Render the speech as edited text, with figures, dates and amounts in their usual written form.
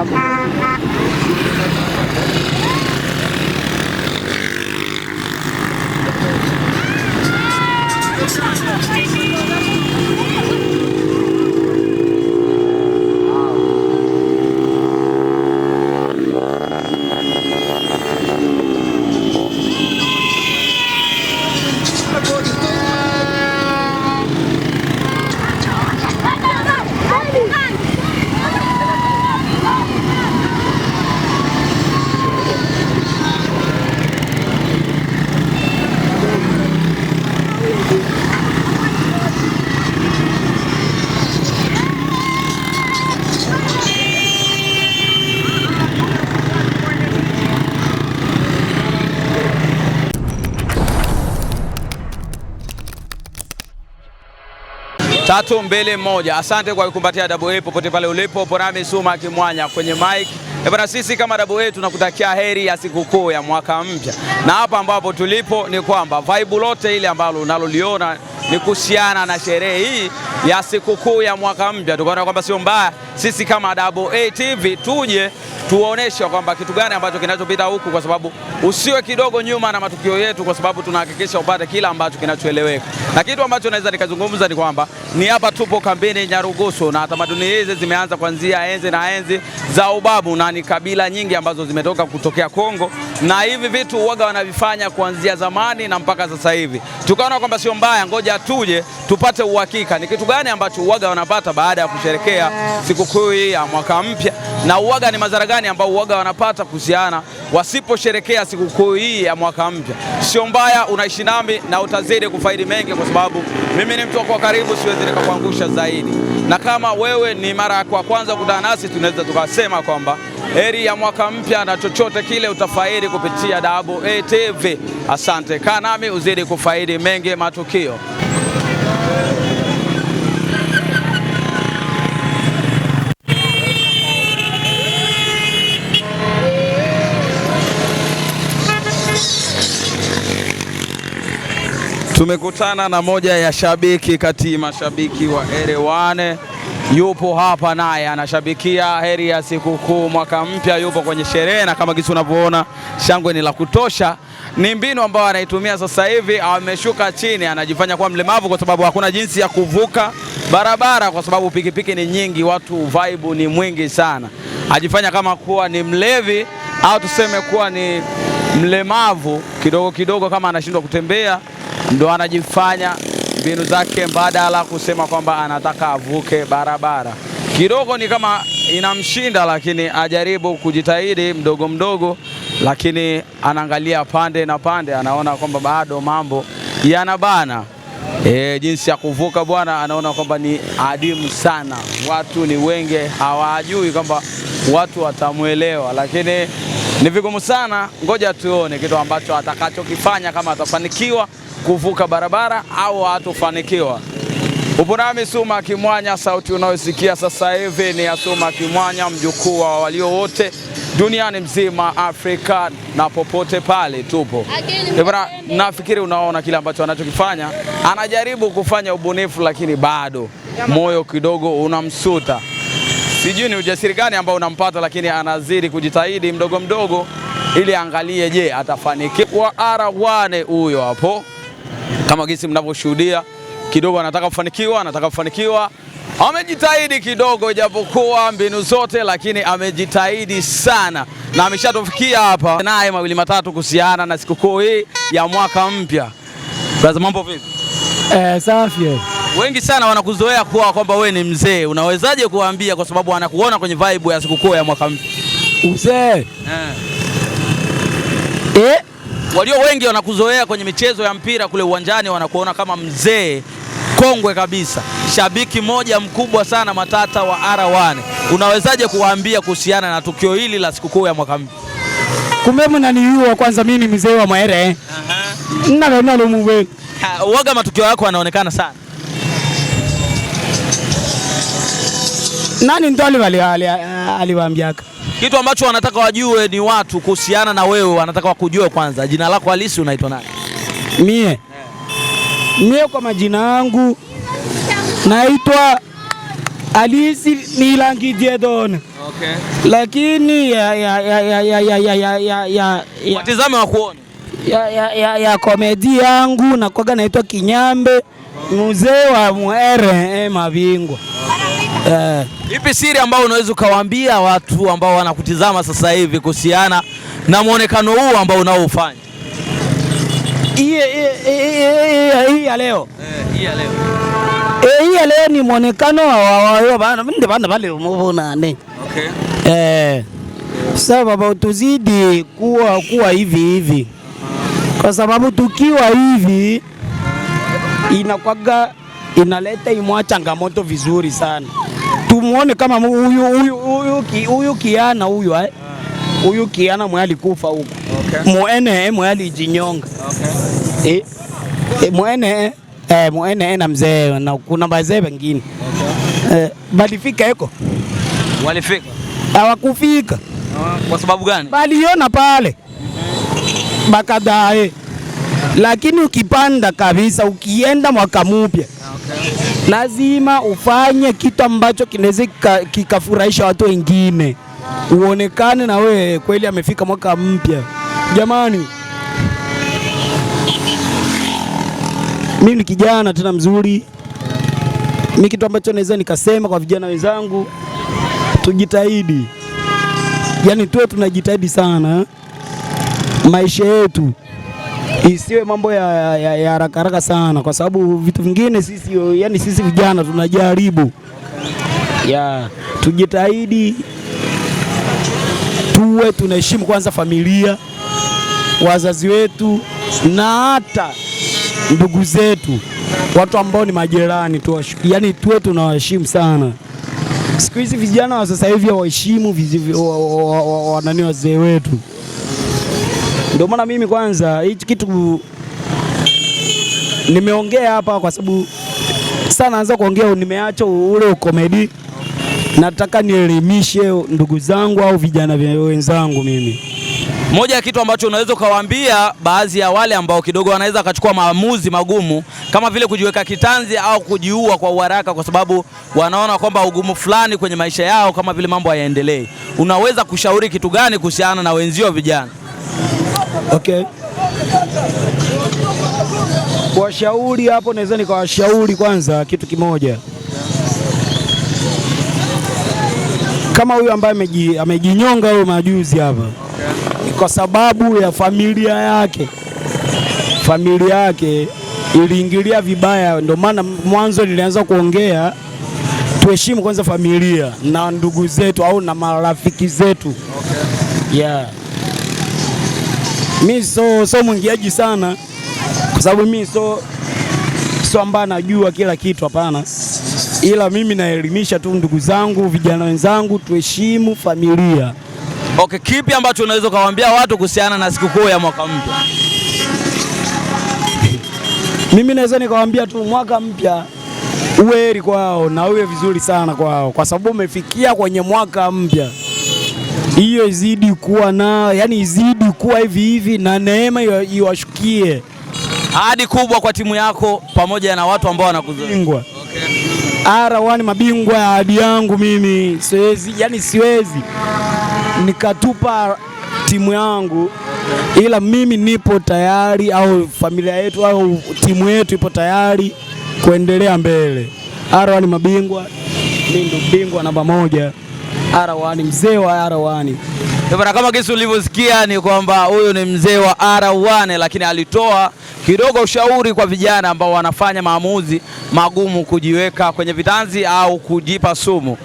Salamu. 3, 2, 1. Asante kwa kukumbatia Double A popote pale ulipo. Upo nami Suma Kimwanya kwenye mic. Bwana, sisi kama Double A tunakutakia heri ya sikukuu ya mwaka mpya, na hapa ambapo tulipo ni kwamba vibe lote ile ambalo unaloliona ni kuhusiana na sherehe hii ya sikukuu ya mwaka mpya. Tukaona kwamba sio mbaya sisi kama Double A TV tuje tuwaoneshe kwamba kitu gani ambacho kinachopita huku, kwa sababu usiwe kidogo nyuma na matukio yetu, kwa sababu tunahakikisha upate kila ambacho kinachoeleweka. Na kitu ambacho naweza nikazungumza ni kwamba ni hapa tupo kambini Nyarugusu, na tamaduni hizi zimeanza kuanzia enzi na enzi za ubabu, na ni kabila nyingi ambazo zimetoka kutokea Kongo, na hivi vitu huwaga wanavifanya kuanzia zamani na mpaka sasa hivi. Tukaona kwamba sio mbaya, ngoja tuje tupate uhakika ni kitu gani ambacho huwaga wanapata baada ya kusherekea sikukuu hii ya mwaka mpya, na huwaga ni madhara gani ambao huwaga wanapata kuhusiana wasiposherekea sikukuu hii ya mwaka mpya. Sio mbaya, unaishi nami na utazidi kufaidi mengi, kwa sababu mimi ni mtu wako karibu, siwezi nikakuangusha zaidi. Na kama wewe ni mara yako ya kwanza kutana nasi, tunaweza tukasema kwamba heri ya mwaka mpya na chochote kile utafaidi kupitia Double A TV. Asante, kaa nami uzidi kufaidi mengi matukio. Tumekutana na moja ya shabiki kati mashabiki wa Erewane, yupo hapa naye anashabikia heri ya sikukuu mwaka mpya, yupo kwenye sherehe na kama jinsi unavyoona shangwe ni la kutosha. Ni mbinu ambayo anaitumia sasa hivi, ameshuka chini, anajifanya kuwa mlemavu kwa sababu hakuna jinsi ya kuvuka barabara, kwa sababu pikipiki ni nyingi, watu vibe ni mwingi sana. Ajifanya kama kuwa ni mlevi au tuseme kuwa ni mlemavu kidogo kidogo, kama anashindwa kutembea ndo anajifanya mbinu zake mbadala kusema kwamba anataka avuke barabara. Kidogo ni kama inamshinda, lakini ajaribu kujitahidi mdogo mdogo, lakini anaangalia pande na pande, anaona kwamba bado mambo yanabana. Jinsi ya kuvuka bwana, anaona kwamba ni adimu sana, watu ni wengi, hawajui kwamba watu watamwelewa, lakini ni vigumu sana. Ngoja tuone kitu ambacho atakachokifanya, kama atafanikiwa kuvuka barabara au hatofanikiwa. Upo nami Suma Kimwanya, sauti unayosikia sasa hivi ni ya Suma Kimwanya, mjukuu wa walio wote duniani mzima, Afrika na popote pale tupo. Bwana, nafikiri unaona kile ambacho anachokifanya, anajaribu kufanya ubunifu, lakini bado moyo kidogo unamsuta. Sijui ni ujasiri gani ambao unampata, lakini anazidi kujitahidi mdogo mdogo ili angalie, je, atafanikiwa. R1 huyo hapo, kama jinsi mnavyoshuhudia, kidogo anataka kufanikiwa, anataka kufanikiwa. Amejitahidi kidogo, ijapokuwa mbinu zote, lakini amejitahidi sana na ameshatufikia hapa, naye mawili matatu kuhusiana na sikukuu hii ya mwaka mpya. Brother, mambo vipi? Safi. Wengi sana wanakuzoea kuwa kwamba wewe ni mzee, unawezaje kuwaambia? Kwa sababu wanakuona kwenye vibe ya sikukuu ya mwaka mpya. Uzee. Walio wengi wanakuzoea kwenye michezo ya mpira kule uwanjani, wanakuona kama mzee kongwe kabisa, shabiki moja mkubwa sana matata wa R1. Unawezaje kuwaambia kuhusiana na tukio hili la sikukuu ya mwaka mpya? Kumbe mnaniua kwanza, mimi ni mzee wa Mwaere. Nalo. Uwaga matukio yako yanaonekana sana. Nani ndo aliwaambiaka? Kitu ambacho wanataka wajue ni watu kuhusiana na wewe, wanataka wakujue kwanza. Jina lako halisi unaitwa nani? Mie. Mie kwa majina yangu naitwa Alisi Nilangi Diedone. Okay. Lakini ya ya ya ya ya ya ya ya ya ya ya Watizame wakuone. ya komedi yangu nakwaga naitwa Kinyambe, mzee wa Mwere mabingwa. Ipi siri ambayo unaweza ukawaambia watu ambao wanakutizama sasa hivi kuhusiana na muonekano huu ambao unaoufanya? Hii ya leo. Hii ya leo. Hii ya leo ni muonekano wa bana ndio bana bale mubonane. Okay. Sasa baba tuzidi kuwa hivi hivi. Kwa sababu tukiwa hivi inakwaga inaleta imwa changamoto vizuri sana. Tumuone kama huyu kiana huyu huyu kiana mwe alikufa huko. Okay. Muene mwe alijinyonga. Okay. Muene muene na mzee na kuna bazee wengine. Okay. Balifika eko. Walifika. Hawakufika. Kwa sababu gani? Baliona pale. Bakadae. Lakini ukipanda kabisa ukienda mwaka mpya. Okay. Lazima ufanye kitu ambacho kinaweza kikafurahisha watu wengine. Uonekane na wewe kweli amefika mwaka mpya. Jamani, mimi ni kijana tena mzuri. Mimi kitu ambacho naweza nikasema kwa vijana wenzangu, tujitahidi. Yaani tuwe tunajitahidi sana. Maisha yetu isiwe mambo ya haraka haraka sana, kwa sababu vitu vingine sisi, yani sisi vijana tunajaribu. Ya, tujitahidi tuwe tunaheshimu kwanza familia, wazazi wetu na hata ndugu zetu, watu ambao ni majirani, yani tuwe tunawaheshimu sana. Siku hizi vijana wa sasa hivi hawaheshimu nani wazee wetu. Ndio maana mimi kwanza hichi kitu nimeongea hapa kwa sababu sana naanza kuongea, nimeacha ule ukomedi. Nataka nielimishe ndugu zangu au vijana wenzangu mimi. Moja ya kitu ambacho unaweza ukawaambia baadhi ya wale ambao kidogo wanaweza akachukua maamuzi magumu kama vile kujiweka kitanzi au kujiua kwa uharaka kwa sababu wanaona kwamba ugumu fulani kwenye maisha yao kama vile mambo hayaendelei, unaweza kushauri kitu gani kuhusiana na wenzio vijana? Okay. Washauri hapo naweza nikawashauri kwanza kitu kimoja. Kama huyu ambaye amejinyonga huyo majuzi hapa. Ni kwa sababu ya familia yake. Familia yake iliingilia vibaya, ndio maana mwanzo nilianza kuongea tuheshimu kwanza familia na ndugu zetu au na marafiki zetu. Okay. Yeah. Mi so mwingiaji sana kwa sababu mi so ambaye najua kila kitu, hapana. Ila mimi naelimisha tu ndugu zangu, vijana wenzangu, tuheshimu familia. Okay, kipi ambacho unaweza kuwaambia watu kuhusiana na sikukuu ya mwaka mpya? Mimi naweza nikawaambia tu mwaka mpya uwe heri kwao na uwe vizuri sana kwao, kwa sababu umefikia kwenye mwaka mpya. Hiyo izidi kuwa na, yani izidi kuwa hivi hivi na neema iwashukie. Ahadi kubwa kwa timu yako pamoja na watu ambao wanakuzoea. Bingwa. Okay. R1 mabingwa ya ahadi yangu mimi. Siwezi, yani siwezi nikatupa timu yangu, ila mimi nipo tayari au familia yetu au timu yetu ipo tayari kuendelea mbele. R1 mabingwa, mimi ndo bingwa namba 1. R1, mzee wa R1. Bwana, kama kisi ulivyosikia ni kwamba huyu ni mzee wa R1, lakini alitoa kidogo ushauri kwa vijana ambao wanafanya maamuzi magumu kujiweka kwenye vitanzi au kujipa sumu.